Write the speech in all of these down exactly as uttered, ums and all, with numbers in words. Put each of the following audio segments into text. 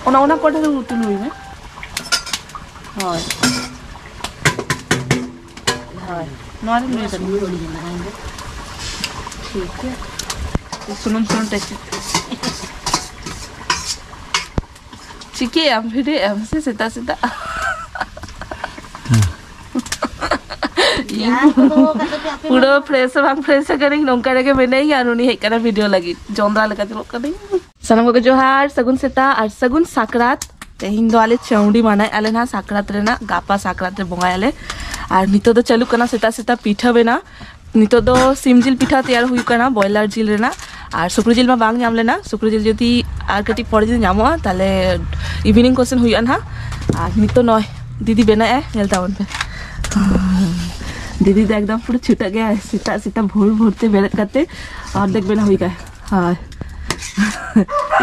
ᱚᱱᱟ, ᱚᱱᱟ ᱠᱚᱲᱦᱟ ᱨᱮ ᱩᱛᱩ ᱱᱩᱭ ᱢᱮ᱾ ᱦᱳᱭ᱾ ᱦᱳᱭ᱾ ᱱᱚᱣᱟ ᱨᱮ ᱱᱩᱭ ᱠᱟᱹᱴᱤᱡ᱾ ᱴᱷᱤᱠ ᱜᱮᱭᱟ᱾ ᱥᱩᱱᱩᱢ, ᱥᱩᱱᱩᱢ ᱴᱮᱥᱴ᱾ ᱪᱤᱠᱟᱹᱭᱟᱢ? ᱵᱷᱤᱰᱤᱭᱳ ᱮᱢ ᱥᱮ ᱥᱮᱛᱟᱜ ᱥᱮᱛᱟᱜ? ᱯᱩᱨᱟᱹ ᱯᱷᱨᱮᱥ ᱦᱚᱸ ᱵᱟᱝ ᱯᱷᱨᱮᱥ ᱟᱠᱟᱱᱟᱹᱧ, ᱱᱚᱝᱠᱟ ᱨᱮᱜᱮ ᱢᱮᱱᱟᱹᱧ ᱟᱨ ᱩᱱᱤ ᱦᱮᱡ ᱠᱟᱱᱟ ᱵᱷᱤᱰᱤᱭᱳ ᱞᱟᱹᱜᱤᱫ᱾ ᱡᱚᱸᱫᱽᱨᱟ ᱞᱮᱠᱟ ᱧᱮᱞᱚᱜ ᱠᱟᱹᱱᱟᱹᱧ᱾ ᱥᱟᱱᱟᱢ ᱠᱚᱜᱮ ᱡᱚᱦᱟᱨ, ᱥᱟᱹᱜᱩᱱ ᱥᱮᱛᱟᱜ ᱟᱨ ᱥᱟᱹᱜᱩᱱ ᱥᱟᱠᱨᱟᱛ᱾ ᱛᱮᱦᱮᱧ ᱫᱚ ᱟᱞᱮ ᱪᱟᱹᱣᱰᱤ ᱢᱟᱱᱟᱭᱮᱫᱼᱟ ᱞᱮ ᱱᱟᱦᱟᱜ ᱥᱟᱠᱨᱟᱛ ᱨᱮᱱᱟᱜ, ᱜᱟᱯᱟ ᱥᱟᱠᱨᱟᱛ ᱨᱮ ᱵᱚᱸᱜᱟᱭᱟᱞᱮ᱾ ᱟᱨ ᱱᱤᱛᱚᱜ ᱫᱚ ᱪᱟᱹᱞᱩᱜ ᱠᱟᱱᱟ ᱥᱮᱛᱟᱜ ᱥᱮᱛᱟᱜ ᱯᱤᱴᱷᱟᱹ ᱵᱮᱱᱟᱣ᱾ ᱱᱤᱛᱚᱜ ᱫᱚ ᱥᱤᱢ ᱡᱤᱞ ᱯᱤᱴᱷᱟᱹ ᱛᱮᱭᱟᱨ ᱦᱩᱭᱩᱜ ᱠᱟᱱᱟ, ᱵᱚᱭᱞᱟᱨ ᱡᱤᱞ ᱨᱮᱱᱟᱜ᱾ ᱟᱨ ᱥᱩᱠᱨᱤ ᱡᱤᱞ ᱢᱟ ᱵᱟᱝ ᱧᱟᱢ ᱞᱮᱱᱟ, ᱥᱩᱠᱨᱤ ᱡᱤᱞ ᱡᱩᱫᱤ ᱟᱨ ᱠᱟᱹᱴᱤᱡ ᱯᱚᱨᱮ ᱡᱩᱫᱤ ᱧᱟᱢᱚᱜᱼᱟ, ᱛᱟᱦᱞᱮ ᱤᱵᱷᱤᱱᱤᱝ ᱠᱚ ᱥᱮᱱ ᱦᱩᱭᱩᱜᱼᱟ ᱱᱟᱦᱟᱜ᱾ ᱟᱨ ᱱᱤᱛᱚᱜ ᱱᱚᱜᱼᱚᱭ ᱫᱤᱫᱤ ᱵᱮᱱᱟᱣᱮᱫᱼᱟᱭ, ᱧᱮᱞ ᱛᱟᱵᱚᱱ ᱯᱮ᱾ ᱫᱤᱫᱤ ᱫᱚ ᱮᱠᱫᱚᱢ ᱯᱩᱨᱟᱹ ᱪᱷᱩᱴᱟᱹᱜ ᱜᱮᱭᱟᱭ, ᱥᱮᱛᱟᱜ ᱥᱮᱛᱟᱜ ᱵᱷᱳᱨ ᱵᱷᱳᱨ ᱛᱮ ᱵᱮᱨᱮᱫ ᱠᱟᱛᱮ ᱚᱨᱫᱷᱮᱠ ᱵᱮᱱᱟᱣ ᱦᱩᱭ ᱠᱟᱜᱼᱟᱭ᱾ ᱦᱳᱭ᱾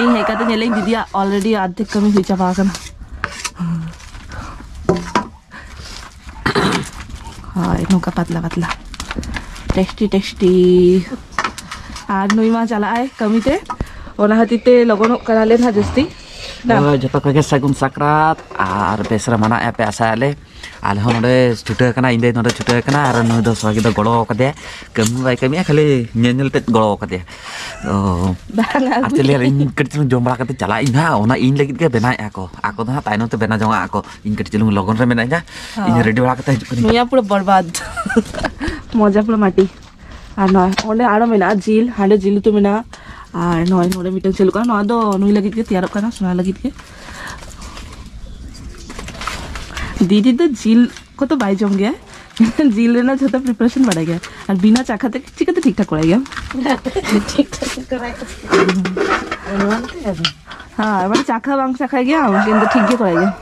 ᱤᱧ ᱦᱮᱡ ᱠᱟᱛᱮ ᱧᱮᱞᱟᱹᱧ ᱫᱤᱫᱤᱭᱟᱜ already ᱟᱨᱫᱷᱮᱠ ᱠᱟᱹᱢᱤ ᱦᱩᱭ ᱪᱟᱵᱟ ᱟᱠᱟᱱᱟ᱾ ᱦᱳᱭ, ᱱᱚᱝᱠᱟ ᱯᱟᱛᱞᱟ ᱯᱟᱛᱞᱟ᱾ Tasty tasty. ᱟᱨ ᱱᱩᱭ ᱢᱟ ᱪᱟᱞᱟᱜ ᱟᱭ ᱠᱟᱹᱢᱤ ᱛᱮ, ᱚᱱᱟ ᱠᱷᱟᱹᱛᱤᱨ ᱛᱮ ᱞᱚᱜᱚᱱᱚᱜ ᱠᱟᱱᱟᱞᱮ ᱱᱟᱦᱟᱜ ᱡᱟᱹᱥᱛᱤ᱾ ᱦᱳᱭ, ᱡᱚᱛᱚ ᱠᱚᱜᱮ ᱥᱟᱹᱜᱩᱱ ᱥᱟᱠᱨᱟᱛ ᱟᱨ ᱵᱮᱥ ᱨᱮ ᱢᱟᱱᱟᱣᱮᱫ ᱯᱮ ᱟᱥᱟᱭᱟᱞᱮ᱾ ᱟᱞᱮ ᱦᱚᱸ ᱱᱚᱰᱮ ᱪᱷᱩᱴᱟᱹᱣ ᱠᱟᱱᱟ, ᱤᱧ ᱫᱚ ᱱᱚᱰᱮ ᱪᱷᱩᱴᱟᱹᱣ ᱠᱟᱱᱟ ᱟᱨ ᱱᱩᱭ ᱫᱚ ᱥᱚᱦᱟᱜᱤ ᱫᱚ ᱜᱚᱲᱚ ᱠᱟᱫᱮᱭᱟ, ᱠᱟᱹᱢᱤ ᱵᱟᱭ ᱠᱟᱹᱢᱤᱭᱟ, ᱠᱷᱟᱹᱞᱤ ᱧᱮᱞ ᱧᱮᱞ ᱛᱮ ᱜᱚᱲᱚ ᱠᱟᱫᱮᱭᱟ᱾ ᱚ, ᱵᱟᱝ ᱟᱨ ᱟᱹᱜᱩ ᱪᱮᱫ ᱞᱟᱹᱭᱟ, ᱤᱧ ᱠᱟᱹᱴᱤᱡ ᱪᱩᱞᱩᱝ ᱡᱚᱢ ᱵᱟᱲᱟ ᱠᱟᱛᱮ ᱪᱟᱞᱟᱜ ᱤᱧ ᱦᱟᱸᱜ, ᱚᱱᱟ ᱤᱧ ᱞᱟᱹᱜᱤᱫ ᱜᱮ ᱵᱮᱱᱟᱣᱮᱫᱼᱟ ᱠᱚ, ᱟᱠᱚ ᱫᱚ ᱦᱟᱸᱜ ᱛᱟᱭᱱᱚᱢ ᱛᱮ ᱵᱮᱱᱟᱣ ᱡᱚᱝᱟᱜ ᱟᱠᱚ᱾ ᱤᱧ ᱠᱟᱹᱴᱤᱡ ᱪᱩᱞᱩᱝ ᱞᱚᱜᱚᱱ ᱨᱮ ᱢᱮᱱᱟᱧᱟ, ᱦᱚᱸ᱾ ᱤᱧ ᱨᱮᱰᱤ ᱵᱟᱲᱟ ᱠᱟᱛᱮ ᱦᱤᱡᱩᱜ ᱠᱟᱹᱱᱟᱹᱧ᱾ ᱱᱩᱭᱟ ᱯᱩᱨᱟᱹ ᱵᱚᱨᱵᱟᱫ᱾ ᱢᱚᱡᱟ ᱯᱩᱨᱟᱹ ᱢᱟᱴᱤ᱾ ᱟᱨ ᱱᱚᱜᱼᱚᱭ ᱚᱸᱰᱮ ᱟᱨᱚ ᱢᱮᱱᱟᱜᱼᱟ ᱡᱤᱞ, ᱦᱟᱸᱰᱮ ᱡᱤᱞ ᱩᱛᱩ ᱢᱮᱱᱟᱜᱼᱟ᱾ ᱟᱨ ᱱᱚᱜᱼᱚᱭ ᱱᱚᱰᱮ ᱢᱤᱫᱴᱟᱝ ᱪᱟᱹᱞᱩᱜ ᱠᱟᱱᱟ, ᱱᱚᱣᱟ ᱫᱚ ᱱᱩᱭ ᱞᱟᱹᱜᱤᱫ ᱜᱮ ᱛᱮᱭᱟᱨᱚᱜ ᱠᱟᱱᱟ, ᱥᱳᱱᱟ ᱞᱟᱹᱜᱤᱫ ᱜᱮ᱾ ᱫᱤᱫᱤ ᱫᱚ ᱡᱤᱞ ᱠᱚᱫᱚ ᱵᱟᱭ ᱡᱚᱢ ᱜᱮᱭᱟ, ᱡᱤᱞ ᱨᱮᱱᱟᱜ ᱡᱷᱚᱛᱚ ᱯᱨᱤᱯᱟᱨᱮᱥᱚᱱ ᱵᱟᱲᱟᱭ ᱜᱮᱭᱟ᱾ ᱟᱨ ᱵᱤᱱᱟ ᱪᱟᱠᱷᱟ ᱛᱮ ᱪᱤᱠᱟᱹᱛᱮ ᱴᱷᱤᱠ ᱴᱷᱟᱠ ᱠᱚᱨᱟᱭ ᱜᱮᱭᱟ? ᱴᱷᱤᱠ ᱴᱷᱟᱠ ᱠᱚᱨᱟᱭ᱾ ᱦᱮᱸ, ᱢᱟᱱᱮ ᱪᱟᱠᱷᱟ ᱵᱟᱝ ᱪᱟᱠᱷᱟᱭ ᱜᱮᱭᱟ, ᱩᱱᱠᱤᱱ ᱫᱚ ᱴᱷᱤᱠ ᱜᱮ ᱠᱚᱨᱟᱭ ᱜᱮᱭᱟ᱾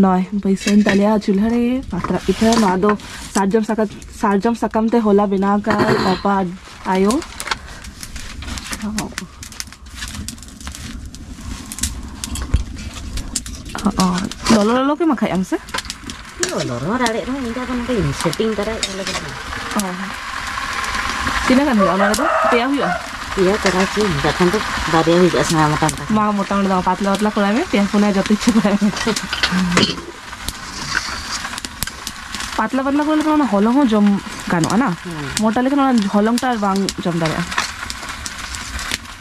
ᱱᱚᱜᱼᱚᱭ ᱵᱟᱹᱭᱥᱟᱹᱣᱮᱱ ᱛᱟᱞᱮᱭᱟ ᱪᱩᱞᱦᱟᱹ ᱨᱮ ᱯᱟᱛᱲᱟ ᱯᱤᱴᱷᱟᱹ᱾ ᱱᱚᱣᱟ ᱫᱚ ᱥᱟᱨᱡᱚᱢ ᱥᱟᱠᱟᱢ, ᱥᱟᱨᱡᱚᱢ ᱥᱟᱠᱟᱢ ᱛᱮ ᱦᱚᱞᱟ ᱵᱮᱱᱟᱣ ᱟᱠᱟᱫ ᱯᱟᱯᱟ ᱟᱭᱳ᱾ ᱚ, ᱞᱚᱞᱚ ᱞᱚᱞᱚ ᱜᱮ ᱢᱟᱠᱷᱟᱭ ᱟᱢ ᱥᱮ? ᱞᱚᱞᱚ ᱨᱮᱦᱚᱸ ᱨᱟᱲᱮᱡ ᱨᱮᱦᱚᱸ ᱤᱧ ᱫᱚ ᱟᱫᱚ ᱱᱚᱰᱮᱧ ᱥᱮᱴᱤᱝ ᱛᱟᱨᱟᱭᱮᱫ ᱞᱮᱠᱟ᱾ ᱚ᱾ ᱛᱤᱱᱟᱹᱜ ᱜᱟᱱ ᱦᱩᱭᱩᱜᱼᱟ ᱚᱱᱟ ᱨᱮᱫᱚ? ᱯᱮᱭᱟ ᱦᱩᱭᱩᱜᱼᱟ? ᱤᱭᱟᱹ ᱠᱚᱨᱟᱣ ᱪᱮᱫ ᱵᱟᱠᱷᱟᱱ ᱫᱚ ᱵᱟᱨᱭᱟ ᱦᱩᱭᱩᱜᱼᱟ ᱥᱮᱬᱟ ᱢᱚᱴᱟ ᱢᱚᱴᱟ᱾ ᱵᱟᱝ, ᱢᱚᱴᱟ ᱢᱚᱴᱟ ᱫᱚ ᱵᱟᱝ, ᱯᱟᱛᱞᱟ ᱯᱟᱛᱞᱟ ᱠᱚᱨᱟᱣ ᱢᱮ, ᱯᱮᱭᱟ ᱯᱩᱱᱭᱟ ᱡᱚᱛᱚ ᱤᱪᱪᱷᱟᱹ ᱠᱚᱨᱟᱣ ᱢᱮ᱾ ᱯᱟᱛᱞᱟ ᱯᱟᱛᱞᱟ ᱠᱚᱨᱟᱣ ᱞᱮᱠᱷᱟᱱ ᱚᱱᱟ ᱦᱚᱞᱚᱝ ᱦᱚᱸ ᱡᱚᱢ ᱜᱟᱱᱚᱜᱼᱟ ᱱᱟ᱾ ᱦᱩᱸ᱾ ᱢᱚᱴᱟ ᱞᱮᱠᱷᱟᱱ ᱚᱱᱟ ᱦᱚᱞᱚᱝ ᱴᱟ ᱵᱟᱝ ᱡᱚᱢ ᱫᱟᱲᱮᱭᱟᱜᱼᱟ᱾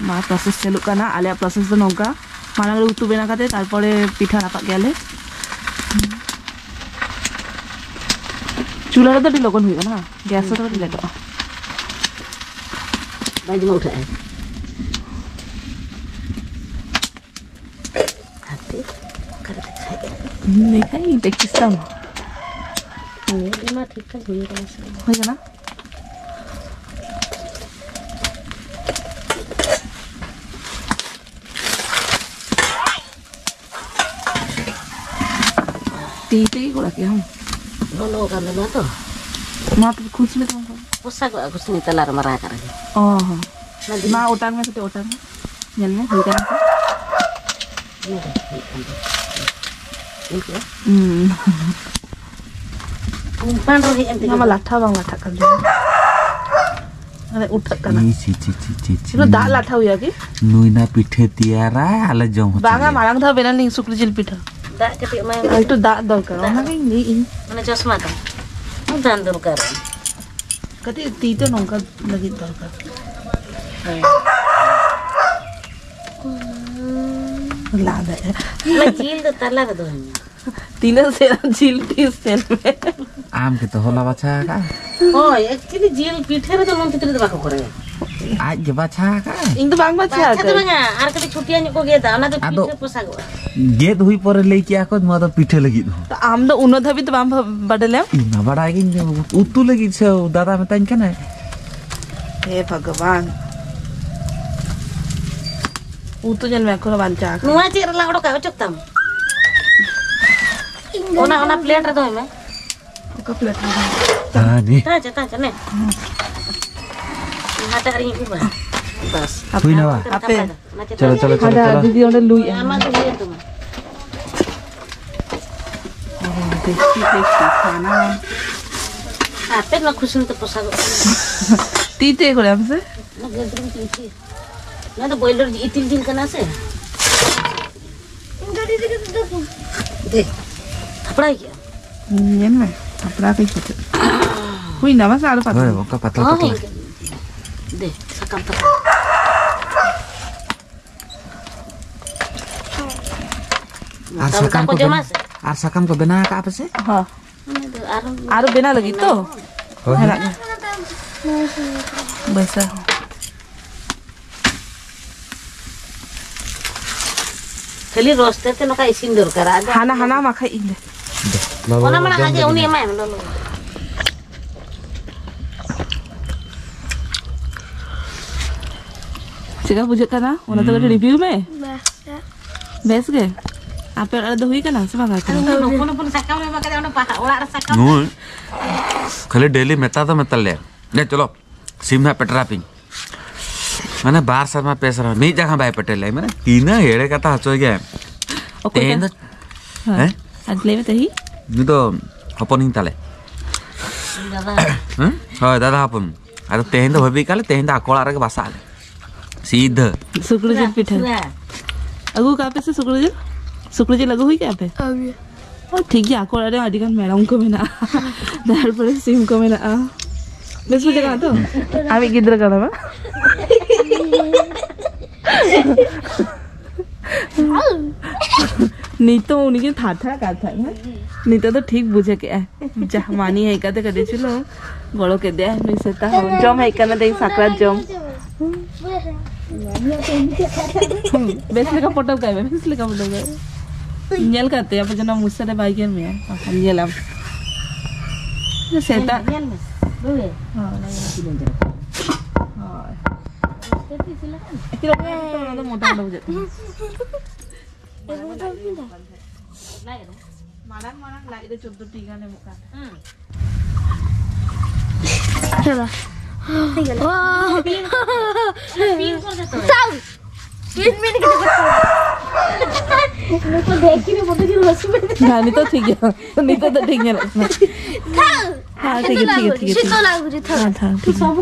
ᱢᱟ, ᱯᱨᱚᱥᱮᱥ ᱪᱟᱹᱞᱩᱜ ᱠᱟᱱᱟ᱾ ᱟᱞᱮᱭᱟᱜ ᱯᱨᱚᱥᱮᱥ ᱫᱚ ᱱᱚᱝᱠᱟ, ᱢᱟᱲᱟᱝ ᱨᱮ ᱩᱛᱩ ᱵᱮᱱᱟᱣ ᱠᱟᱛᱮ ᱛᱟᱨᱯᱚᱨᱮ ᱯᱤᱴᱷᱟᱹ ᱨᱟᱯᱟᱜ ᱜᱮᱭᱟᱞᱮ᱾ ᱪᱩᱞᱦᱟᱹ ᱨᱮᱫᱚ ᱟᱹᱰᱤ ᱞᱚᱜᱚᱱ ᱦᱩᱭᱩᱜᱼᱟ ᱱᱟ, ᱜᱮᱥ ᱨᱮᱫᱚ ᱟᱹᱰᱤ ᱞᱮᱴᱚᱜᱼᱟ᱾ ᱵᱟᱭ ᱡᱚᱢᱟ ᱩᱴᱷᱟᱹᱜᱼᱟᱭ᱾ ᱦᱟᱯᱮ, ᱚᱠᱟᱨᱮ ᱫᱮᱠᱷᱟᱭ? ᱫᱮᱠᱷᱟᱭ, ᱯᱨᱮᱠᱴᱤᱥ ᱛᱟᱢ᱾ ᱱᱤᱭᱟᱹ ᱢᱟ ᱴᱷᱤᱠ ᱴᱷᱟᱠ ᱦᱩᱭ ᱟᱠᱟᱱᱟ ᱥᱮ ᱵᱟᱝ? ᱦᱩᱭ ᱠᱟᱱᱟ᱾ ᱛᱤ ᱛᱮᱜᱮ ᱜᱚᱲᱟ ᱠᱮᱜᱼᱟ, ᱦᱮᱸ? ᱞᱚᱞᱚ ᱠᱟᱱ ᱛᱟᱢᱟ ᱛᱚ᱾ ᱢᱟ ᱛᱚᱵᱮ ᱠᱷᱩᱥᱱᱤ ᱛᱟᱢ ᱠᱷᱟᱱ᱾ ᱯᱚᱥᱟᱜᱚᱜᱼᱟ ᱠᱷᱩᱥᱱᱤ ᱛᱟᱞᱟ ᱨᱮ ᱢᱟᱨᱟᱝ ᱟᱠᱟᱱ ᱨᱮᱜᱮ᱾ ᱚ ᱦᱚᱸ᱾ ᱚᱱᱟ ᱫᱤᱱ ᱢᱟ ᱚᱴᱟᱝ ᱢᱮ, ᱠᱟᱹᱴᱤᱡ ᱚᱴᱟᱝ ᱢᱮ᱾ ᱧᱮᱞ ᱢᱮ, ᱦᱩᱭ ᱠᱟᱱᱟ ᱥᱮ? ᱧᱮᱞ ᱫᱚ ᱦᱩᱭᱩᱜ ᱠᱟᱱ ᱜᱮᱭᱟ᱾ ᱧᱮᱞ ᱠᱮᱜᱼᱟ? ᱦᱩᱸ᱾ ᱯᱩᱸᱰ ᱯᱟᱸᱰ ᱨᱚᱦᱮᱫ ᱮᱱ ᱛᱮᱜᱮ ᱚᱱᱟ ᱢᱟ ᱫᱚ᱾ ᱞᱟᱴᱷᱟ ᱵᱟᱝ ᱞᱟᱴᱷᱟᱜ ᱠᱟᱱ ᱛᱤᱧᱟ᱾ ᱢᱟᱱᱮ ᱩᱴᱷᱟᱹᱜ ᱠᱟᱱᱟ᱾ ᱤ, ᱪᱤ, ᱪᱤ, ᱪᱤ, ᱪᱤ, ᱪᱤ᱾ ᱯᱩᱨᱟᱹ ᱫᱟᱜ ᱞᱟᱴᱷᱟ ᱦᱩᱭᱩᱜᱼᱟ ᱠᱤ? ᱱᱩᱭ ᱱᱟ ᱯᱤᱴᱷᱟᱹ ᱛᱮᱭᱟᱨᱟᱭ, ᱟᱞᱮ ᱡᱚᱢ ᱦᱚᱪᱚ ᱵᱟᱝᱟ, ᱞᱮᱭᱟ᱾ ᱢᱟᱲᱟᱝ ᱫᱷᱟᱣ ᱵᱮᱱᱟᱣ ᱞᱤᱧ ᱥᱩᱠᱨᱤ ᱡᱤᱞ ᱯᱤᱴᱷᱟᱹ᱾ ᱫᱟᱜ ᱠᱟᱹᱴᱤᱡ ᱮᱢᱟᱭ ᱢᱮ᱾ ᱮᱠᱴᱩ ᱫᱟᱜ ᱫᱚᱨᱠᱟᱨ, ᱫᱟᱜ᱾ ᱚᱱᱟᱜᱤᱧ ᱞᱟᱹᱭᱮᱫ ᱤᱧ᱾ ᱢᱟᱱᱮ ᱪᱚᱥᱢᱟ ᱫᱚ ᱵᱟᱝ ᱫᱚᱨᱠᱟᱨ᱾ ᱠᱟᱹᱴᱤᱡ ᱛᱤ ᱛᱮ ᱱᱚᱝᱠᱟ ᱞᱟᱹᱜᱤᱫ ᱫᱚᱨᱠᱟᱨ᱾ ᱦᱮᱸ᱾ ᱞᱟᱸᱫᱟᱭᱟ᱾ ᱚᱱᱟ ᱡᱤᱞ ᱫᱚ ᱛᱟᱞᱟ ᱨᱮ ᱫᱚᱦᱚᱭ ᱢᱮ᱾ ᱛᱤᱱᱟᱹᱜ ᱥᱮᱫ ᱡᱤᱞ ᱯᱤᱥ ᱧᱮᱞ ᱢᱮ᱾ ᱟᱢ ᱜᱮᱛᱚ ᱦᱚᱞᱟ ᱵᱟᱪᱷᱟ ᱟᱠᱟᱫ᱾ ᱦᱳᱭ, actually ᱡᱤᱞ ᱯᱤᱴᱷᱟᱹ ᱨᱮᱫᱚ ᱱᱚᱱᱛᱮ ᱛᱤᱱᱟᱹᱜ ᱫᱚ ᱵᱟᱠᱚ ᱠᱚᱨᱟᱣᱟ᱾ ᱟᱡ ᱜᱮ ᱵᱟᱪᱷᱟ ᱟᱠᱟᱫ᱾ ᱤᱧ ᱫᱚ ᱵᱟᱝ ᱵᱟᱪᱷᱟ ᱵᱟᱪᱷᱟ ᱫᱚ ᱟᱠᱟᱫ᱾ ᱵᱟᱝᱟ, ᱟᱨ ᱠᱟᱹᱴᱤᱡ ᱪᱷᱩᱴᱤᱭᱟ ᱧᱚᱜ ᱠᱚ ᱜᱮᱫᱟ, ᱚᱱᱟ ᱫᱚ ᱟᱫᱚ ᱯᱤᱴᱷᱟᱹ ᱯᱚᱥᱟᱜᱚᱜᱼᱟ᱾ ᱜᱮᱫ ᱦᱩᱭ ᱯᱚᱨᱮ ᱞᱟᱹᱭ ᱠᱮᱜᱼᱟ ᱠᱚ, ᱱᱚᱣᱟ ᱫᱚ ᱯᱤᱴᱷᱟᱹ ᱞᱟᱹᱜᱤᱫ ᱦᱚᱸ᱾ ᱛᱚ ᱟᱢ ᱫᱚ ᱩᱱᱟᱹᱜ ᱫᱷᱟᱹᱵᱤᱡ ᱫᱚ ᱵᱟᱢ ᱵᱟᱰᱟᱭ ᱞᱮᱢ? ᱤᱧ ᱢᱟ ᱵᱟᱰᱟᱭ ᱜᱤᱧ, ᱩᱛᱩ ᱞᱟᱹᱜᱤᱫ ᱥᱮ ᱫᱟᱫᱟ ᱢᱮᱛᱟᱧ ᱠᱟᱱᱟᱭ᱾ ᱦᱮ ᱵᱷᱚᱜᱚᱵᱟᱱ᱾ ᱩᱛᱩ ᱧᱮᱞ ᱢᱮ, ᱮᱠᱷᱚᱱᱳ ᱵᱟᱧᱪᱟᱣ ᱟᱠᱟᱱᱟ᱾ ᱱᱚᱣᱟ ᱪᱮᱫ ᱨᱮᱞᱟᱝ ᱚᱰᱚᱠᱟ? ᱚᱪᱚᱜ ᱛᱟᱢ᱾ ᱚᱱᱟ, ᱚᱱᱟ ᱯᱞᱮᱴ ᱨᱮ ᱫᱚᱦᱚᱭ ᱢᱮ᱾ ᱚᱠᱟ ᱯᱞᱮᱴ ᱨᱮ? ᱦᱟᱱᱮ᱾ ᱛᱟᱪᱟ, ᱛᱟᱪᱟ, ᱱᱮ᱾ ᱦᱟᱴᱟᱜ ᱨᱤᱧ ᱩᱵᱟ᱾ ᱵᱟᱥ᱾ ᱦᱩᱭᱱᱟ ᱵᱟ? ᱟᱯᱮ᱾ ᱚᱱᱟ ᱪᱮᱛᱟᱱ ᱪᱚᱞᱚ, ᱨᱮ᱾ ᱪᱚᱞᱚ, ᱪᱚᱞᱚ, ᱦᱟᱰᱟ ᱪᱚᱞᱚ᱾ ᱫᱤᱫᱤ ᱚᱸᱰᱮ ᱞᱩᱭ ᱮᱢ᱾ ᱟᱢᱟᱜ ᱫᱚ ᱦᱩᱭᱮᱱ ᱛᱟᱢᱟ᱾ ᱚ, ᱴᱮᱥᱴᱤ, ᱴᱮᱥᱴᱤ ᱠᱷᱟᱱᱟ᱾ ᱟᱯᱮ ᱢᱟ ᱠᱷᱩᱥᱤ ᱛᱮ ᱯᱚᱥᱟᱜᱚᱜ ᱠᱟᱱᱟ᱾ ᱛᱤ ᱛᱮ ᱠᱚᱨᱮ ᱟᱢ ᱥᱮ? ᱚᱱᱟ ᱜᱮᱫ ᱨᱮᱢ ᱪᱮᱫ ᱪᱮᱫ? ᱱᱚᱣᱟ ᱫᱚ ᱵᱚᱭᱞᱟᱨ ᱤᱛᱤᱞ ᱡᱤᱞ ᱠᱟᱱᱟ ᱥᱮ? ᱜᱟᱹᱰᱤ ᱨᱮᱜᱮ ᱫᱚ ᱫᱚ᱾ ᱫᱮ, ᱛᱷᱟᱯᱲᱟᱭ ᱜᱮᱭᱟ᱾ ᱧᱮᱞ ᱢᱮ, ᱛᱷᱟᱯᱲᱟ ᱠᱟᱹᱡ ᱠᱟᱛᱮ᱾ ᱦᱩᱭᱱᱟ ᱵᱟᱥ, ᱟᱨ ᱯᱟᱛᱞᱟ᱾ ᱦᱳᱭ, ᱚᱱᱠᱟ ᱯᱟᱛᱞᱟ ᱦᱳᱭ, ᱯᱟᱛᱞᱟ᱾ ᱦᱳᱭ᱾ ᱫᱮ, ᱥᱟᱠᱟᱢ ᱛᱷᱟᱯᱲᱟ᱾ ᱟᱨ ᱥᱟᱠᱟᱢ ᱠᱚ ᱡᱚᱢᱟ ᱵᱮᱱ-, ᱥᱮ? ᱟᱨ ᱥᱟᱠᱟᱢ ᱠᱚ ᱵᱮᱱᱟᱣ ᱟᱠᱟᱫ ᱯᱮ ᱥᱮ? ᱦᱚᱸ᱾ ᱚᱱᱟ ᱫᱚ ᱟᱨᱦᱚᱸ ᱟᱨᱚ ᱵᱮᱱᱟᱣ ᱞᱟᱹᱜᱤᱫ ᱛᱚ? ᱦᱳᱭ᱾ ᱦᱮᱱᱟᱜ ᱜᱮ᱾ ᱵᱟᱹᱭᱥᱟᱹ᱾ ᱠᱷᱟᱹᱞᱤ ᱨᱚᱥ ᱛᱮ ᱱᱚᱝᱠᱟ ᱤᱥᱤᱱ ᱫᱚᱨᱠᱟᱨ, ᱟᱫᱚ ᱦᱟᱱᱟ, ᱦᱟᱱᱟ ᱢᱟ ᱠᱷᱟᱡ ᱤᱧ ᱫᱚ᱾ ᱵᱟᱵᱟ ᱚᱱᱟ ᱢᱟ ᱡᱚᱢ ᱟᱡ ᱞᱟᱹᱜᱤᱫ ᱩᱱᱤ ᱢᱮ᱾ ᱮᱢᱟᱭ ᱢᱮ, ᱞᱚᱞᱚ᱾ ᱪᱮᱫᱠᱟ ᱵᱩᱡᱷᱟᱹᱜ ᱠᱟᱱᱟ? ᱚᱱᱟ ᱫᱚ ᱠᱟᱹᱴᱤᱡ ᱦᱩᱸ᱾ ᱨᱤᱵᱷᱤᱭᱩ ᱢᱮ᱾ ᱵᱮᱥ᱾ ᱵᱮᱥ ᱜᱮ? ᱟᱯᱮ ᱚᱲᱟᱜ ᱨᱮᱫᱚ ᱦᱩᱭ ᱠᱟᱱᱟ ᱥᱮ ᱵᱟᱝ ᱟᱹᱠᱷᱨᱤᱧ? ᱦᱚᱯᱚᱱ ᱦᱚᱯᱚᱱ ᱥᱟᱠᱟᱢ ᱨᱮ ᱮᱢᱟ ᱠᱟᱫᱮ, ᱚᱱᱟ ᱵᱟᱦᱟ ᱚᱲᱟᱜ ᱨᱮ ᱥᱟᱠᱟᱢ᱾ ᱱᱩᱭ ᱠᱷᱟᱹᱞᱤ ᱰᱮᱞᱤ ᱢᱮᱛᱟ ᱫᱚ ᱢᱮᱛᱟ ᱞᱮᱭᱟ, "ᱫᱮ ᱪᱚᱞᱚ, ᱥᱤᱢ ᱱᱟᱜ ᱯᱮᱴᱨᱟ ᱯᱤᱧ᱾" ᱢᱟᱱᱮ ᱵᱟᱨ ᱥᱮᱨᱢᱟ, ᱯᱮ ᱥᱮᱨᱢᱟ ᱢᱤᱫ ᱡᱟᱭᱜᱟ ᱵᱟᱭ ᱯᱮᱴᱮᱨ ᱞᱮᱭᱟ᱾ ᱢᱟᱱᱮ ᱛᱤᱱᱟᱹᱜ ᱮᱲᱮ ᱠᱟᱛᱷᱟ ᱦᱚᱪᱚᱭ ᱜᱮ᱾ ᱚᱠᱚᱭ ᱛᱮᱦᱮᱧ ᱴᱟᱜ? ᱫᱚ, ᱦᱮᱸ᱾ ᱦᱮᱸ? ᱟᱨ ᱞᱟᱹᱭ ᱢᱮ ᱛᱟᱹᱦᱤ᱾ ᱱᱩᱭ ᱫᱚ ᱦᱚᱯᱚᱱᱤᱧ ᱛᱟᱞᱮ᱾ ᱫᱟᱫᱟ᱾ ᱦᱮᱸ? ᱦᱳᱭ, ᱫᱟᱫᱟ ᱦᱚᱯᱚᱱ᱾ ᱟᱫᱚ ᱛᱮᱦᱮᱧ ᱫᱚ ᱵᱷᱟᱹᱵᱤ ᱠᱟᱜ ᱞᱮ, ᱛᱮᱦᱮᱧ ᱫᱚ ᱟᱠᱚ ᱚᱲᱟᱜ ᱨᱮᱜᱮ ᱵᱟᱥᱟᱜ ᱟᱞᱮ᱾ ᱥᱤᱫᱷᱟᱹ᱾ ᱥᱩᱠᱨᱤ ᱡᱤᱞ ᱯᱤᱴᱷᱟᱹ᱾ ᱯᱩᱨᱟ᱾ ᱟᱹᱜᱩ ᱠᱟᱜ ᱯᱮ ᱥᱮ ᱥᱩᱠᱨᱤ ᱡᱤᱞ? ᱥᱩᱠᱨᱤ ᱡᱤᱞ ᱟᱹᱜᱩ ᱦᱩᱭ ᱠᱟᱜ ᱯᱮ? ᱟᱹᱣᱨᱤ᱾ ᱚ, ᱴᱷᱤᱠ ᱜᱮᱭᱟ, ᱟᱠᱚ ᱚᱲᱟᱜ ᱨᱮ ᱟᱹᱰᱤ ᱜᱟᱱ ᱢᱮᱨᱚᱢ ᱠᱚ ᱢᱮᱱᱟᱜᱼᱟ᱾ ᱛᱟᱨᱯᱚᱨᱮ ᱥᱤᱢ ᱠᱚ ᱢᱮᱱᱟᱜᱼᱟ᱾ ᱵᱮᱥ ᱵᱩᱡᱷᱟᱹᱜ ᱠᱟᱱᱟ ᱛᱚ? ᱟᱢᱤᱡ ᱜᱤᱫᱽᱨᱟᱹ ᱠᱟᱱᱟ ᱵᱟᱝ? ᱱᱤᱛᱚᱜ ᱩᱱᱤ ᱜᱮ ᱛᱷᱟᱨ ᱛᱷᱟᱨ ᱠᱟᱛᱷᱟ ᱦᱮᱸ? ᱱᱤᱛᱚᱜ ᱫᱚ ᱴᱷᱤᱠ ᱵᱩᱡᱷᱟᱹ ᱠᱮᱜᱼᱟᱭ᱾ ᱡᱟᱦ, ᱢᱟᱱᱤ ᱦᱮᱡ ᱠᱟᱛᱮ ᱠᱟᱹᱴᱤᱡ ᱪᱩᱞᱩᱝ ᱜᱚᱲᱚ ᱠᱮᱫᱮᱭᱟᱭ ᱱᱩᱭ ᱥᱮᱛᱟ ᱦᱚᱸ᱾ ᱡᱚᱢ ᱦᱮᱡ ᱠᱟᱱᱟ ᱛᱮᱦᱮᱧ ᱥᱟᱠᱨᱟᱛ ᱡᱚᱢ᱾ ᱦᱩᱸ, ᱵᱮᱥ ᱞᱮᱠᱟ ᱯᱚᱴᱚᱢ ᱠᱟᱭ ᱢᱮ, ᱵᱮᱥ ᱞᱮᱠᱟ ᱯᱚᱴᱚᱢ ᱠᱟᱭ ᱢᱮ᱾ ᱧᱮᱞ ᱠᱟᱛᱮ ᱟᱯᱮ ᱡᱮᱱᱚ ᱢᱩᱥᱟᱹ ᱨᱮ ᱵᱟᱭ ᱜᱮᱨ ᱢᱮᱭᱟ, ᱵᱟᱠᱷᱟᱱ ᱧᱮᱞᱟᱢ᱾ ᱥᱮᱛᱟ᱾ ᱧᱮᱞ ᱢᱮ, ᱵᱟᱹᱵᱩ᱾ ᱦᱚᱸ᱾ ᱚᱱᱟ ᱜᱮ ᱛᱤᱱᱟᱹᱜ ᱡᱳᱨ᱾ ᱦᱳᱭ᱾ ᱪᱮᱫ ᱯᱮ ᱤᱥᱤᱱ ᱞᱮᱠᱷᱟᱱ? ᱪᱮᱫᱟᱜ ᱵᱟᱝ ᱚᱱᱟ ᱫᱚ ᱢᱚᱴᱟ ᱢᱚᱴᱟ ᱵᱩᱡᱷᱟᱹᱜ ᱠᱟᱱᱟ᱾ ᱢᱟᱲᱟᱝ, ᱢᱟᱲᱟᱝ ᱞᱟᱡ ᱨᱮ ᱪᱳᱫᱽᱫᱳ ᱴᱤ ᱜᱟᱱ ᱮᱢᱚᱜ ᱠᱟᱱ ᱛᱟᱦᱮᱸᱫ᱾ ᱦᱩᱸ᱾ ᱪᱚᱞᱚ᱾ ᱦᱮᱸ, ᱜᱮᱞ᱾ ᱚ᱾ ᱯᱤᱱ ᱠᱚᱨ ᱫᱮ ᱛᱚᱵᱮ᱾ ᱥᱟᱵ᱾ ᱯᱤᱱ, ᱯᱤᱱ ᱠᱚᱨ ᱫᱮ ᱛᱚᱵᱮ᱾ ᱱᱩᱠᱩ ᱫᱮᱠᱷᱤ ᱨᱮ ᱵᱚᱰᱚ ᱡᱳᱨ ᱦᱟᱹᱥᱩ ᱢᱮ᱾ ᱦᱮᱸ, ᱱᱤᱛᱚᱜ ᱴᱷᱤᱠ ᱜᱮᱭᱟ᱾ ᱱᱤᱛᱚᱜ ᱫᱚ ᱴᱷᱤᱠ ᱧᱮᱞᱚᱜ ᱠᱟᱱᱟ᱾ ᱥᱟᱵ᱾ ᱦᱮᱸ, ᱴᱷᱤᱠ ᱜᱮᱭᱟ, ᱴᱷᱤᱠ ᱜᱮᱭᱟ, ᱴᱷᱤᱠ ᱜᱮᱭᱟ᱾ ᱦᱮᱸ, ᱦᱮᱸ, ᱴᱷᱤᱠ ᱜᱮᱭᱟ᱾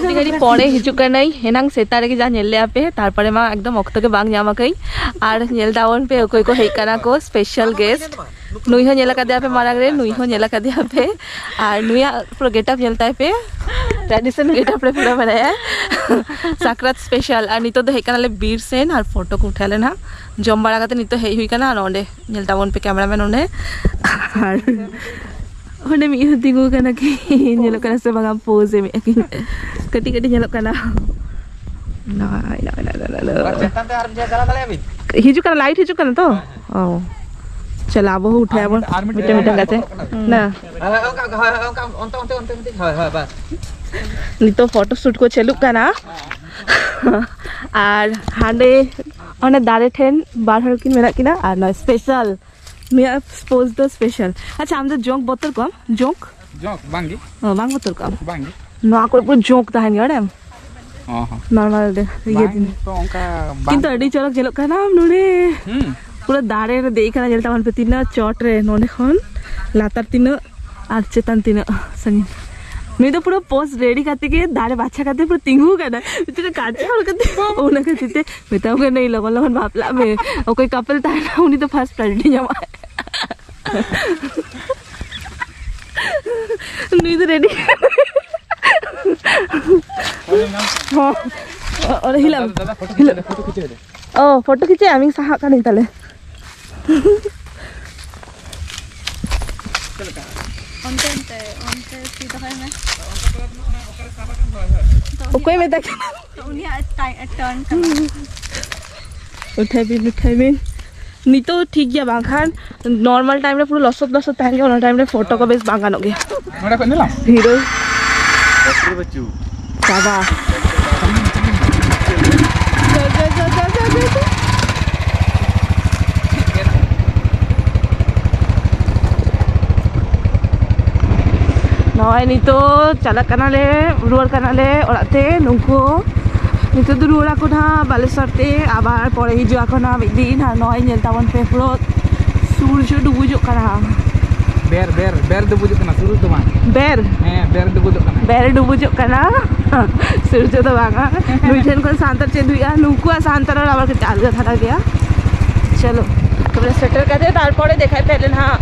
ᱟᱹᱰᱤ ᱜᱷᱟᱹᱲᱤᱡ ᱯᱚᱨᱮ ᱦᱤᱡᱩᱜ ᱠᱟᱹᱱᱟᱹᱧ, ᱮᱱᱟᱝ ᱥᱮᱛᱟᱜ ᱨᱮᱜᱮ ᱡᱟ ᱧᱮᱞ ᱞᱮᱜᱼᱟ ᱯᱮ, ᱛᱟᱨᱯᱚᱨᱮ ᱢᱟ ᱮᱠᱫᱚᱢ ᱚᱠᱛᱚ ᱜᱮ ᱵᱟᱝ ᱧᱟᱢ ᱟᱠᱟᱫᱟᱹᱧ᱾ ᱟᱨ ᱧᱮᱞ ᱛᱟᱵᱚᱱ ᱯᱮ ᱚᱠᱚᱭ ᱠᱚ ᱦᱮᱡ ᱠᱟᱱᱟ ᱠᱚ, special guest᱾ ᱱᱩᱭ ᱦᱚᱸ ᱧᱮᱞ ᱟᱠᱟᱫᱮᱭᱟ ᱯᱮ ᱢᱟᱲᱟᱝ ᱨᱮ, ᱱᱩᱭ ᱦᱚᱸ ᱧᱮᱞ ᱟᱠᱟᱫᱮᱭᱟ ᱯᱮ᱾ ᱟᱨ ᱱᱩᱭᱟᱜ ᱯᱩᱨᱟᱹ getup ᱧᱮᱞ ᱛᱟᱭ ᱯᱮ, tradition getup ᱨᱮ ᱯᱩᱨᱟᱹ ᱢᱮᱱᱟᱭᱟ᱾ ᱥᱟᱠᱨᱟᱛ special᱾ ᱟᱨ ᱱᱤᱛᱚᱜ ᱫᱚ ᱦᱮᱡ ᱠᱟᱱᱟᱞᱮ ᱵᱤᱨ ᱥᱮᱱ, ᱟᱨ ᱯᱷᱳᱴᱳ ᱠᱚ ᱩᱴᱷᱟᱹᱣ ᱞᱮᱱᱟ᱾ ᱡᱚᱢ ᱵᱟᱲᱟ ᱠᱟᱛᱮ ᱱᱤᱛᱚᱜ ᱦᱮᱡ ᱦᱩᱭ ᱠᱟᱱᱟ ᱱᱚᱰᱮ᱾ ᱧᱮᱞ ᱛᱟᱵᱚᱱ ᱯᱮ cameraman ᱚᱸᱰᱮ᱾ ᱟᱨ ᱚᱸᱰᱮ ᱢᱤᱫ ᱦᱚᱲ ᱛᱤᱸᱜᱩ ᱠᱟᱱᱟ ᱠᱤ, ᱧᱮᱞᱚᱜ ᱠᱟᱱᱟ ᱥᱮ ᱵᱟᱝᱟ? Pose ᱮᱢᱮᱜᱼᱟ ᱠᱤᱱ, ᱠᱟᱹᱴᱤᱡ ᱠᱟᱹᱴᱤᱡ ᱧᱮᱞᱚᱜ ᱠᱟᱱᱟ᱾ ᱱᱚᱜᱼᱚᱭ, ᱱᱚᱜᱼᱚᱭ, ᱱᱚᱜᱼᱚᱭ, ᱱᱚᱜᱼᱚᱭ, ᱱᱚᱜᱼᱚᱭ᱾ ᱟᱨ ᱪᱮᱛᱟᱱ ᱛᱮ ᱟᱨ ᱢᱤᱫ ᱫᱷᱟᱣ ᱪᱟᱞᱟᱣ ᱫᱟᱲᱮᱭᱟᱜᱼᱟ ᱵᱤᱱ? ᱦᱤᱡᱩᱜ ᱠᱟᱱᱟ, light ᱦᱤᱡᱩᱜ ᱠᱟᱱᱟ ᱛᱚ? ᱚ, ᱪᱟᱞᱟᱣ ᱟᱵᱚ ᱦᱚᱸ ᱩᱴᱷᱟᱹᱭ ᱟᱵᱚᱱ ᱟᱨ ᱢᱤᱫᱴᱮᱱ ᱢᱤᱫᱴᱮᱱ ᱢᱤᱫᱴᱮᱱ ᱠᱟᱛᱮ᱾ ᱦᱩᱸ᱾ ᱦᱳᱭ, ᱦᱳᱭ, ᱚᱱᱠᱟ, ᱦᱳᱭ, ᱦᱳᱭ, ᱚᱱᱠᱟ, ᱚᱱᱛᱮ, ᱚᱱᱛᱮ, ᱚᱱᱛᱮ, ᱚᱱᱛᱮ, ᱦᱳᱭ, ᱦᱳᱭ, ᱵᱟᱥ᱾ ᱱᱤᱛᱚᱜ photo shoot ᱠᱚ ᱪᱟᱹᱞᱩᱜ ᱠᱟᱱᱟ᱾ ᱟᱨ ᱦᱟᱸᱰᱮ ᱚᱱᱮ ᱫᱟᱨᱮ ᱴᱷᱮᱱ ᱵᱟᱨ ᱦᱚᱲ ᱠᱤᱱ ᱢᱮᱱᱟᱜ ᱠᱤᱱᱟ, ᱟᱨ ᱱᱚᱣᱟ special ᱱᱩᱭᱟᱜ pose ᱫᱚ special᱾ ᱟᱪᱪᱷᱟ, ᱟᱢ ᱫᱚ ᱡᱳᱸᱠ ᱵᱚᱛᱚᱨ ᱠᱚᱣᱟᱢ? ᱡᱳᱸᱠ? ᱡᱳᱸᱠ? ᱵᱟᱝ ᱜᱮ᱾ ᱚ, ᱵᱟᱝ ᱵᱚᱛᱚᱨ ᱠᱚᱣᱟᱢ? ᱵᱟᱝ ᱜᱮ᱾ ᱱᱚᱣᱟ ᱠᱚᱨᱮ ᱯᱩᱨᱟᱹ ᱡᱳᱸᱠ ᱛᱟᱦᱮᱱ ᱜᱮᱭᱟ, ᱵᱟᱲᱟᱭᱟᱢ? ᱚ ᱦᱚᱸ᱾ Normal ᱨᱮ, ᱤᱭᱟᱹ ᱵᱟᱝ ᱫᱤᱱ᱾ ᱛᱚ, ᱚᱱᱠᱟ ᱵᱟᱝ᱾ ᱠᱤᱱᱛᱩ ᱟᱹᱰᱤ ᱪᱚᱨᱚᱠ ᱧᱮᱞᱚᱜ ᱠᱟᱱᱟᱢ ᱱᱚᱰᱮ᱾ ᱦᱩᱸ᱾ ᱯᱩᱨᱟᱹ ᱫᱟᱨᱮ ᱨᱮ ᱫᱮᱡ ᱠᱟᱱᱟ, ᱧᱮᱞ ᱛᱟᱵᱚᱱ ᱯᱮ ᱛᱤᱱᱟᱹᱜ ᱪᱚᱴ ᱨᱮ, ᱱᱚᱰᱮ ᱠᱷᱚᱱ ᱞᱟᱛᱟᱨ ᱛᱤᱱᱟᱹᱜ ᱟᱨ ᱪᱮᱛᱟᱱ ᱛᱤᱱᱟᱹᱜ ᱥᱟᱺᱜᱤᱧ᱾ ᱱᱩᱭ ᱫᱚ ᱯᱩᱨᱟᱹ pose ready ᱠᱟᱛᱮ ᱜᱮ ᱫᱟᱨᱮ ᱵᱟᱪᱷᱟ ᱠᱟᱛᱮ ᱯᱩᱨᱟᱹ ᱛᱤᱸᱜᱩ ᱠᱟᱱᱟ᱾ ᱢᱤᱫᱴᱮᱱ ᱠᱟᱪᱟ ᱦᱚᱲ ᱠᱟᱛᱮ ᱚᱱᱟ ᱠᱷᱟᱹᱛᱤᱨ ᱛᱮ ᱢᱮᱛᱟᱢ ᱠᱟᱹᱱᱟᱹᱧ, ᱞᱚᱜᱚᱱ ᱞᱚᱜᱚᱱ ᱵᱟᱯᱞᱟᱜ ᱢᱮ᱾ ᱚᱠᱚᱭ couple ᱛᱟᱦᱮᱱᱟ, ᱩᱱᱤ ᱫᱚ first priority ᱧᱟᱢᱟᱭ᱾ ᱱᱩᱭ ᱫᱚ ready᱾ ᱦᱚᱸ᱾ ᱚ, ᱚᱸᱰᱮ ᱦᱤᱞᱟᱹᱢ᱾ ᱫᱟᱫᱟ, ᱯᱷᱳᱴᱳ ᱠᱷᱤᱪᱟᱹᱣ ᱫᱮ, ᱯᱷᱳᱴᱳ ᱠᱷᱤᱪᱟᱹᱣ ᱫᱮ᱾ ᱚ, ᱯᱷᱳᱴᱳ ᱠᱷᱤᱪᱟᱹᱣ ᱟᱢᱤᱧ ᱥᱟᱦᱟᱜ ᱠᱟᱹᱱᱟᱹᱧ ᱛᱟᱦᱞᱮ᱾ ᱚᱱᱛᱮ, ᱚᱱᱛᱮ, ᱚᱱᱛᱮ ᱛᱤ ᱫᱚᱦᱚᱭ ᱢᱮ᱾ ᱚᱠᱚᱭ ᱢᱮᱛᱟ ᱠᱟᱱᱟ? ᱩᱱᱤᱭᱟᱜ ᱴᱟᱭ-, turn ᱠᱟᱱᱟ᱾ ᱩᱴᱷᱟᱹᱭ ᱵᱤᱱ, ᱩᱴᱷᱟᱹᱭ ᱵᱤᱱ᱾ ᱱᱤᱛᱚᱜ ᱴᱷᱤᱠ ᱜᱮᱭᱟ, ᱵᱟᱝᱠᱷᱟᱱ normal time ᱨᱮ ᱯᱩᱨᱟᱹ ᱞᱚᱥᱚᱫ ᱞᱚᱥᱚᱫ ᱛᱟᱦᱮᱱ ᱜᱮᱭᱟ, ᱚᱱᱟ time ᱨᱮ ᱯᱷᱳᱴᱳ ᱠᱚ ᱵᱮᱥ ᱵᱟᱝ ᱜᱟᱱᱚᱜ ᱜᱮᱭᱟ᱾ ᱱᱚᱰᱮ ᱠᱷᱚᱱ ᱧᱮᱞᱟᱢ? ᱦᱤᱨᱳ᱾ ᱵᱮᱴᱨᱤ ᱵᱟᱹᱪᱩᱜ᱾ ᱪᱟᱵᱟ᱾ ᱱᱚᱜᱼᱚᱭ ᱱᱤᱛᱚᱜ ᱪᱟᱞᱟᱜ ᱠᱟᱱᱟᱞᱮ, ᱨᱩᱣᱟᱹᱲ ᱠᱟᱱᱟᱞᱮ ᱚᱲᱟᱜ ᱛᱮ᱾ ᱱᱩᱠᱩ ᱱᱤᱛᱚᱜ ᱫᱚ ᱨᱩᱣᱟᱹᱲ ᱟᱠᱚ ᱱᱟᱦᱟᱜ ᱵᱟᱞᱮᱥᱚᱨ ᱛᱮ, ᱟᱵᱟᱨ ᱯᱚᱨᱮ ᱦᱤᱡᱩᱜ ᱟᱠᱚ ᱱᱟᱦᱟᱜ ᱢᱤᱫ ᱫᱤᱱ᱾ ᱟᱨ ᱱᱚᱜᱼᱚᱭ ᱧᱮᱞ ᱛᱟᱵᱚᱱ ᱯᱮ, ᱯᱩᱨᱟᱹ ᱥᱩᱨᱡᱚ ᱰᱩᱵᱩᱡᱚᱜ ᱠᱟᱱᱟ᱾ ᱵᱮᱨ ᱵᱮᱨ ᱵᱮᱨ ᱰᱩᱵᱩᱡᱚᱜ ᱠᱟᱱᱟ, ᱥᱩᱨᱩᱡ ᱫᱚ ᱵᱟᱝ᱾ ᱵᱮᱨ ᱦᱮᱸ, ᱵᱮᱨ ᱰᱩᱵᱩᱡᱚᱜ ᱠᱟᱱᱟ᱾ ᱵᱮᱨ ᱰᱩᱵᱩᱡᱚᱜ ᱠᱟᱱᱟ᱾ ᱥᱩᱨᱡᱚ ᱫᱚ ᱵᱟᱝᱟ᱾ ᱱᱩᱭ ᱴᱷᱮᱱ ᱠᱷᱚᱱ ᱥᱟᱱᱛᱟᱲ ᱪᱮᱫ ᱦᱩᱭᱩᱜᱼᱟ? ᱱᱩᱠᱩᱣᱟᱜ ᱥᱟᱱᱛᱟᱲ ᱨᱚᱲ ᱟᱵᱟᱨ ᱠᱟᱹᱴᱤᱡ ᱟᱞᱜᱟ ᱫᱷᱟᱨᱟ ᱜᱮᱭᱟ᱾ ᱪᱚᱞᱚ, ᱛᱚᱵᱮ ᱥᱮᱴᱮᱨ ᱠᱟᱛᱮ ᱛᱟᱨᱯᱚᱨᱮ ᱫᱮᱠᱷᱟᱭ ᱯᱮ ᱱᱟᱦᱟᱜ᱾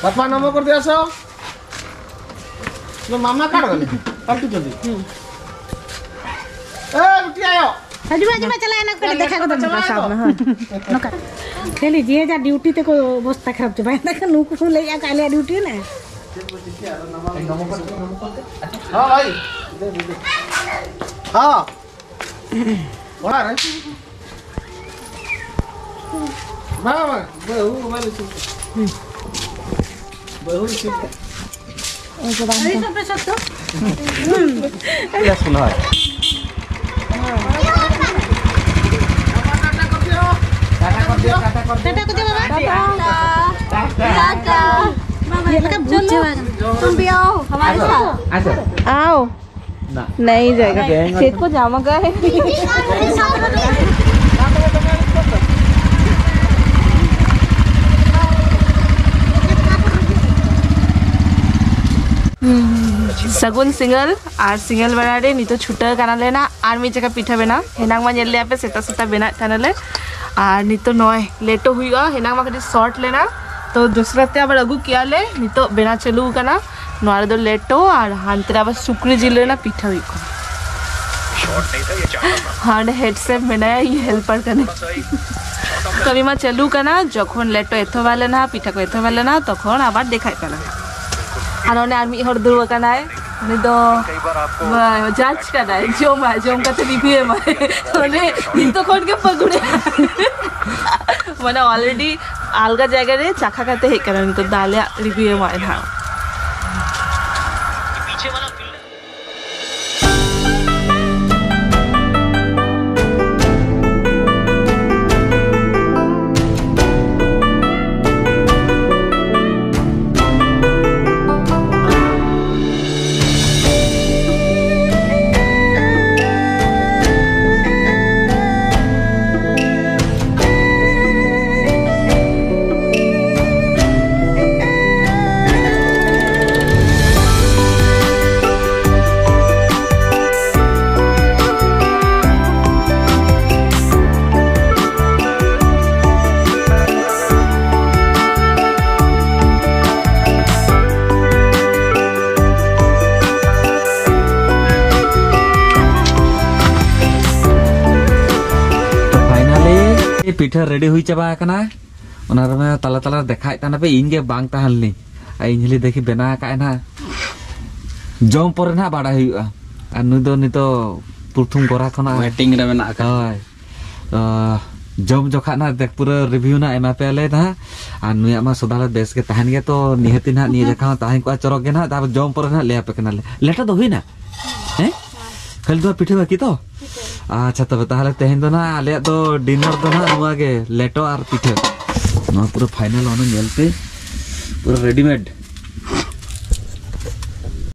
बापा नमो कर दिया सो। लो मामा काट गले। पार्टी चल दी। ए, बिटिया आयो। ᱦᱤᱡᱩᱜ ᱢᱮ, ᱦᱤᱡᱩᱜ ᱢᱮ, ᱪᱟᱞᱟᱜ ᱮᱱᱟ, ᱠᱟᱹᱴᱤᱡ ᱫᱮᱠᱷᱟ ᱠᱚᱫᱚ ᱢᱮ᱾ ᱥᱟᱵ ᱢᱮ, ᱦᱳᱭ᱾ ᱱᱚᱝᱠᱟ᱾ ᱠᱷᱟᱹᱞᱤ ᱡᱮ ᱡᱟ ᱰᱤᱭᱩᱴᱤ ᱛᱮᱠᱚ ᱚᱵᱚᱥᱛᱟ ᱠᱷᱟᱨᱟᱯ ᱪᱟᱵᱟᱭᱮᱱ ᱛᱟᱠᱚ, ᱱᱩᱠᱩ ᱠᱚ ᱞᱟᱹᱭᱮᱫᱼᱟ ᱠᱚ ᱟᱞᱮᱭᱟᱜ ᱰᱤᱭᱩᱴᱤ ᱢᱮᱱᱟᱜᱼᱟ᱾ ᱦᱚᱸ ᱵᱷᱟᱭ᱾ ᱦᱚᱸ᱾ ᱚᱲᱟᱜ ᱨᱮ᱾ ᱵᱟᱝ, ᱵᱟᱝ, ᱵᱟᱹᱦᱩ ᱵᱟᱞᱮ ᱤᱥᱤᱱ ᱠᱟᱜ᱾ ᱵᱟᱹᱦᱩ ᱤᱥᱤᱱ ᱠᱟᱜ᱾ ᱩᱱᱠᱩ ᱵᱟᱝ ᱠᱚ᱾ ᱤᱭᱟ ᱥᱩᱱᱟ ᱦᱟᱭ᱾ ᱴᱟᱴᱟ ᱠᱚᱨ ᱫᱤᱭᱟ, ᱴᱟᱴᱟ ᱠᱚᱨ ᱫᱤᱭᱟ᱾ ᱴᱟᱴᱟ ᱠᱚᱨ ᱫᱤᱭᱟ ᱵᱟᱵᱟ᱾ ᱴᱟᱴᱟ। ᱪᱮᱫ ᱞᱮᱠᱟ ᱵᱩᱡᱽ ᱪᱟᱵᱟ ᱠᱟᱱᱟ? तुम भी आओ हमारे साथ। ᱟᱪᱪᱷᱟ। आओ। नहीं जाएगा। खेत को जामा गया है। ᱥᱟᱹᱜᱩᱱ ᱥᱤᱸᱜᱟᱹᱞ ᱟᱨ ᱥᱤᱸᱜᱟᱹᱞ ᱵᱮᱲᱟ ᱨᱮ ᱱᱤᱛᱚᱜ ᱪᱷᱩᱴᱟᱹᱣ ᱠᱟᱱᱟᱞᱮ ᱱᱟ ᱟᱨ ᱢᱤᱫ ᱡᱟᱭᱜᱟ ᱯᱤᱴᱷᱟᱹ ᱵᱮᱱᱟᱣ᱾ ᱦᱮᱱᱟᱝ ᱢᱟ ᱧᱮᱞ ᱞᱮᱭᱟ ᱯᱮ ᱥᱮᱛᱟᱜ ᱥᱮᱛᱟᱜ ᱵᱮᱱᱟᱜ ᱠᱟᱱᱟᱞᱮ᱾ ᱟᱨ ᱱᱤᱛᱚᱜ ᱱᱚᱜᱼᱚᱭ ᱞᱮᱴᱚ ᱦᱩᱭᱩᱜᱼᱟ᱾ ᱦᱮᱱᱟᱝ ᱢᱟ ᱠᱟᱹᱴᱤᱡ ᱥᱚᱨᱴ ᱞᱮᱱᱟ, ᱛᱚ ᱫᱚᱥᱨᱟ ᱛᱮ ᱟᱵᱟᱨ ᱟᱹᱜᱩ ᱠᱮᱜᱼᱟ ᱞᱮ᱾ ᱱᱤᱛᱚᱜ ᱵᱮᱱᱟᱣ ᱪᱟᱹᱞᱩ ᱟᱠᱟᱱᱟ᱾ ᱱᱚᱣᱟ ᱨᱮᱫᱚ ᱞᱮᱴᱚ ᱟᱨ ᱦᱟᱱᱛᱮ ᱨᱮ ᱟᱵᱟᱨ ᱥᱩᱠᱨᱤ ᱡᱤᱞ ᱨᱮᱱᱟᱜ ᱯᱤᱴᱷᱟᱹ ᱦᱩᱭᱩᱜ ᱠᱟᱱᱟ᱾ ᱦᱟᱸᱰᱮ ᱦᱮᱰ ᱥᱮᱯ ᱢᱮᱱᱟᱭᱟ, ᱤᱧ ᱦᱮᱞᱯᱟᱨ ᱠᱟᱹᱱᱟᱹᱧ᱾ ᱠᱟᱹᱢᱤ ᱢᱟ ᱪᱟᱹᱞᱩ ᱠᱟᱱᱟ, ᱡᱚᱠᱷᱚᱱ ᱞᱮᱴᱚ ᱮᱛᱚᱦᱚᱵ ᱞᱮᱱᱟ, ᱯᱤᱴᱷᱟᱹ ᱠᱚ ᱮᱛᱚᱦᱚᱵ ᱞᱮᱱᱟ, ᱛᱚᱠᱷᱚᱱ ᱟᱵᱟᱨ ᱫᱮᱠᱷᱟᱜ ᱠᱟᱱᱟ᱾ ᱟᱨ ᱚᱱᱮ ᱟᱨ ᱢᱤᱫ ᱦᱚᱲ ᱫᱩᱲᱩᱵ ᱟᱠᱟᱱᱟᱭ, ᱩᱱᱤ ᱫᱚ ᱡᱟᱡᱽ ᱠᱟᱱᱟᱭ, ᱡᱚᱢᱟᱭ, ᱡᱚᱢ ᱠᱟᱛᱮ ᱨᱤᱵᱷᱤᱭᱩ ᱮᱢᱟᱭ᱾ ᱚᱱᱮ ᱱᱤᱛᱚᱜ ᱠᱷᱚᱱ ᱜᱮ ᱯᱟᱹᱜᱩᱲᱮ᱾ ᱢᱟᱱᱮ ᱚᱞᱨᱮᱰᱤ ᱟᱞᱜᱟ ᱡᱟᱭᱜᱟ ᱨᱮ ᱪᱟᱠᱷᱟ ᱠᱟᱛᱮ ᱦᱮᱡ ᱠᱟᱱᱟ, ᱱᱤᱛᱚᱜ ᱫᱚ ᱟᱞᱮᱭᱟᱜ ᱨᱤᱵᱷᱤᱭᱩ ᱮᱢᱟᱭ ᱱᱟᱦᱟᱜ᱾ ᱯᱤᱴᱷᱟᱹ ᱨᱮᱰᱤ ᱦᱩᱭ ᱪᱟᱵᱟ ᱟᱠᱟᱱᱟ᱾ ᱚᱱᱟ ᱨᱮᱢᱟ ᱛᱟᱞᱟ ᱛᱟᱞᱟ ᱨᱮ ᱫᱮᱠᱷᱟᱭᱮᱫ ᱛᱟᱦᱮᱱᱟ ᱯᱮ, ᱤᱧ ᱜᱮ ᱵᱟᱝ ᱛᱟᱦᱮᱸ ᱞᱤᱧ᱾ ᱟᱨ ᱤᱧ ᱦᱤᱞᱤ ᱫᱮᱠᱷᱤ ᱵᱮᱱᱟᱣ ᱟᱠᱟᱫ ᱱᱟᱦᱟᱜ, ᱡᱚᱢ ᱯᱚᱨᱮ ᱱᱟᱦᱟᱜ ᱵᱟᱲᱟᱭ ᱦᱩᱭᱩᱜᱼᱟ᱾ ᱟᱨ ᱱᱩᱭ ᱫᱚ ᱱᱤᱛᱚᱜ ᱯᱨᱚᱛᱷᱚᱢ ᱜᱚᱨᱟ ᱠᱷᱚᱱᱟᱜ ᱣᱮᱴᱤᱝ ᱨᱮ ᱢᱮᱱᱟᱜ ᱟᱠᱟᱫ᱾ ᱦᱳᱭ᱾ ᱛᱚ, ᱡᱚᱢ ᱡᱚᱠᱷᱟᱜ ᱱᱟᱦᱟᱜ ᱫᱮᱠ ᱯᱩᱨᱟᱹ ᱨᱤᱵᱷᱤᱭᱩ ᱱᱟᱦᱟᱜ ᱮᱢᱟ ᱯᱮᱭᱟᱞᱮ ᱱᱟᱦᱟᱜ᱾ ᱟᱨ ᱱᱩᱭᱟᱜ ᱢᱟ ᱥᱚᱫᱟ ᱞᱮ ᱵᱮᱥ ᱜᱮ ᱛᱟᱦᱮᱱ ᱜᱮᱭᱟ, ᱛᱚ ᱱᱤᱦᱟᱹᱛᱤ ᱱᱟᱦᱟᱜ ᱱᱤᱭᱟᱹ ᱡᱟᱠᱷᱟ ᱦᱚᱸ ᱛᱟᱦᱮᱸ ᱠᱚᱜᱼᱟ ᱪᱚᱨᱚᱠ ᱜᱮ ᱱᱟᱦᱟᱜ᱾ ᱛᱟᱨᱯᱚᱨ ᱡᱚᱢ ᱯᱚᱨᱮ ᱱᱟᱦᱟᱜ ᱞᱟᱹᱭ ᱟᱯᱮ ᱠᱟᱱᱟᱞᱮ᱾ ᱞᱮᱴᱚ ᱫᱚ ᱦᱩᱭᱱᱟ? ᱦᱮᱸ? ᱠᱷᱟᱹᱞᱤ ᱫᱚ ᱯᱤᱴᱷᱟᱹ ᱵᱟᱹᱠᱤ ᱛᱚ? ᱟᱪᱪᱷᱟ, ᱛᱚᱵᱮ ᱛᱟᱦᱚᱞᱮ ᱛᱮᱦᱮᱧ ᱫᱚ ᱱᱟᱦᱟᱜ ᱟᱞᱮᱭᱟᱜ ᱫᱚ ᱰᱤᱱᱟᱨ ᱫᱚ ᱱᱟᱦᱟᱜ ᱱᱚᱣᱟ ᱜᱮ, ᱞᱮᱴᱚ ᱟᱨ ᱯᱤᱴᱷᱟᱹ᱾ ᱱᱚᱣᱟ ᱯᱩᱨᱟᱹ ᱯᱷᱟᱭᱱᱟᱞ, ᱚᱱᱟ ᱧᱮᱞ ᱯᱮ, ᱯᱩᱨᱟᱹ ᱨᱮᱰᱤᱢᱮᱰ᱾